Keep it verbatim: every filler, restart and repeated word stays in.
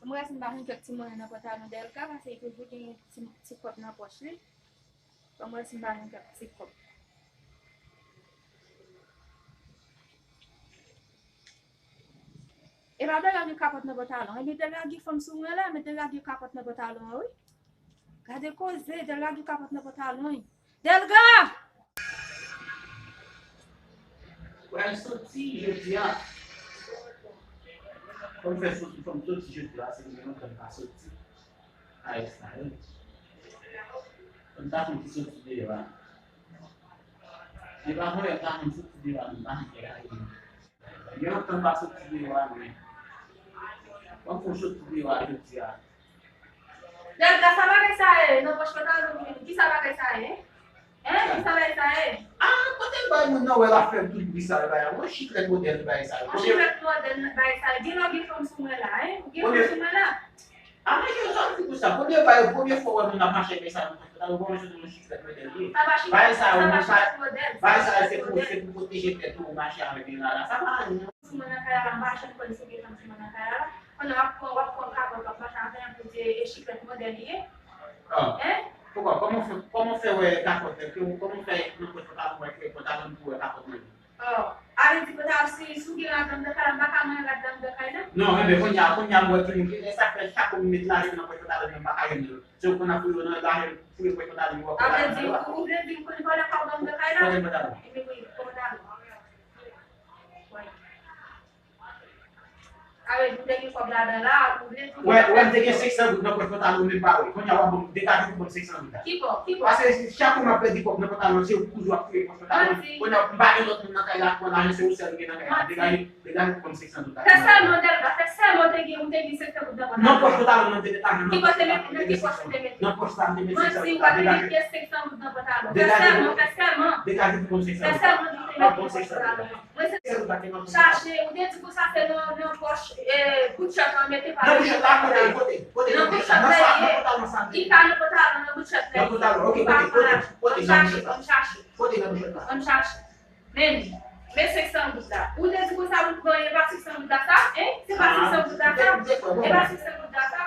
M wè si m pa jwenn kèk ti monnen nan pantalon Delga, paske li toujou gen ti, ti kòb nan pòch li. Ban m wè si m pa jwenn kèk ti kòb. E pa Delga gen kapòt nan pantalon. Ebyen Delga gen fanm sou mwen la, men Delga gen kapòt nan pantalon an, wi. Gade koze, Delga gen kapòt nan pantalon, wi. Delga! Pral soti jodi a. Fò m fè soti, fò m soti jodi a, se gen lontan m pa soti. Ay, sa, wi. Fò m ta konn ki soti deyò a. Depi avan yè m ta konn soti deyò a, m pa konn fè anyen. Gen lontan m pa soti deyò a, men. Fò m fè yon soti deyò a jodi a. Delga, sa bagay sa ye? Nan pòch pantalon mwen, ki sa bagay sa ye? Hein? Ki sa bagay sa ye? Ah, kote l bay moun nan wè l ap fè tout bri sa l bay a? Yon chiklèt modèl bagay sa yo. Yon chiklèt modèl bagay sa yo. Gen lè w gen fanm sou mwen la, hein? Ou gen fanm sou mwen la? Ah, men yo sòti pou sa. Premye bay, premye fwa w wè moun ap mache avèk sa nan pòch pantalon, ou konnen se yon chiklèt modèl li ye. Bagay sa yo, bagay sa yo se pou, se pou pwoteje tèt ou, ou mache avèk li la, la. Sa pa anyen. Sou mwen nan kay la, m pa janm konn si w gen fanm sou mwen nan kay la. Konnen w ap pran, w ap pran kapòt, w ap mache avè l pou di e chiklèt modèl li ye. Ah. Hein? Poukò? Kòman w fè, kòman w fè wè kapòt la? Kòman w fè nan pòch pantalon wè ke pantalon pou wè kapòt nan li? Oh, ale di pantalon si, si w gen ladan anndan kay la, m pa ka manyen ladan anndan kay la? Non, enben, kounye a, kounye a, m wè ki moun ki, e sa k fè chak kou m met lajan nan pòch pantalon mwen, m pa ka jwenn yo. Se yo konn ap fouye nan lajan, fouye pòch pantalon yo, wè. Sa vle di, ou, ou vle di m konn vòlè kòb anndan kay la? Kote pantalon? Ebyen, wi, pantalon. Wi. Sa vle di, ou te gen kòb ladan la, ou vle di. Wè, wè, m te gen senk san goud nan pòch pantalon, men m pa wè. Kounye a, w ap ban m, degaje pou ban m senk san goud la. Ki bò? Ki bò? Paske chak kou m ap pèdi kòb nan pantalon, se ou toujou ap fouye pòch pantalon. Manti. Kounye a, m pa gen lòt moun nan kay la pou pran lajan, se ou sèl m gen nan kay la. Manti. Degaje, degaje pou ban m senk san goud la. Fè sèlman, Delga, fè sèlman te gen, ou te gen senk san goud nan pantalon. Nan pòch pantalon, nan te met lajan nan pòch pantalon. Ki kote mete, nan ki pòch ou te mete? Nan pòch la, m te met senk san goud la. Manti, ou pa te gen pyès senk san goud nan pantalon. Fè sèlman, fè sèlman. Degaje pou ban m senk san goud la. Fè sèlman di w te mete nan pòch pantalon mwen. Mwen se chache, ou te di konsa se nan, nan pòch, eh, bout chòt lan mete pa. Nan bout chòt la, kote, kote, kote, nan bout chòt la, nan sa, nan pantalon sa. Li pa nan pantalon, nan bout chòt la. Nan pantalon, ok, kote, kote, kote, nan bout chòt la. Ann chache, ann chache. Kote nan bout chòt la? Ann chache. Men, men senk san goud la. Ou te di konsa, ou t ban, e pa senk san goud la sa, hein? Se pa senk san goud la sa? E pa senk san goud la sa?